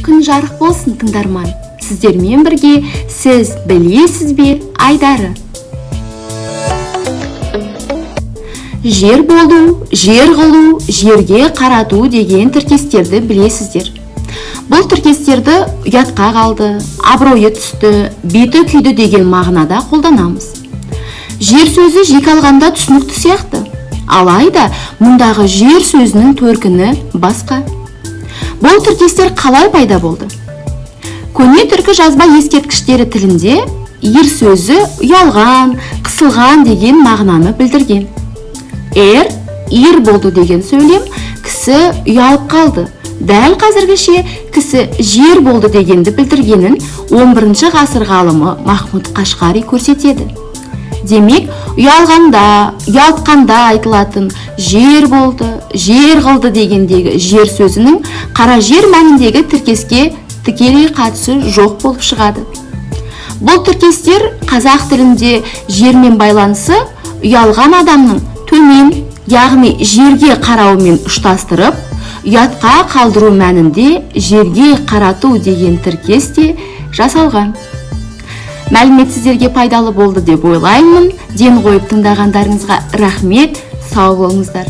Күн жарық болсын, тыңдарман! Сіздермен бірге «Сіз білесіз бе» айдары. Жер болу, жер қылу, жерге қарату деген тіркестерді білесіздер. Бұл тіркестерді ұятқа қалды, абыройы түсті, беті күйді деген мағынада қолданамыз. Жер сөзі жеке алғанда түсінікті сияқты. Алайда мұндағы жер сөзінің төркіні басқа. Бұл тіркестер қалай пайда болды? Көне түркі жазба ескерткіштері тілінде ер сөзі ұялған, қысылған деген мағынаны білдірген. Эр, ир болды деген сөйлем кісі ұялып қалды. Дәл қазіргіше кісі жер болды дегенді білдіргенін 11 ғасыр ғалымы Махмұд Қашқари көрсетеді. Демек, ұялғанда, ұялтқанда айтылатын жер болды, жер қылды дегендегі жер сөзінің қара жер мәніндегі тіркеске тікелей қатысы жоқ болып шығады. Бұл тіркестер қазақ тілінде жермен байланысы ұялған адамның төмен, яғни жерге қарауымен ұштастырып, ұятқа қалдыру мәнінде жерге қарату деген тіркес те жасалған. Мәлімет сіздерге пайдалы болды деп ойлаймын. Ден қойып тыңдағандарыңызға рахмет, сау болыңыздар.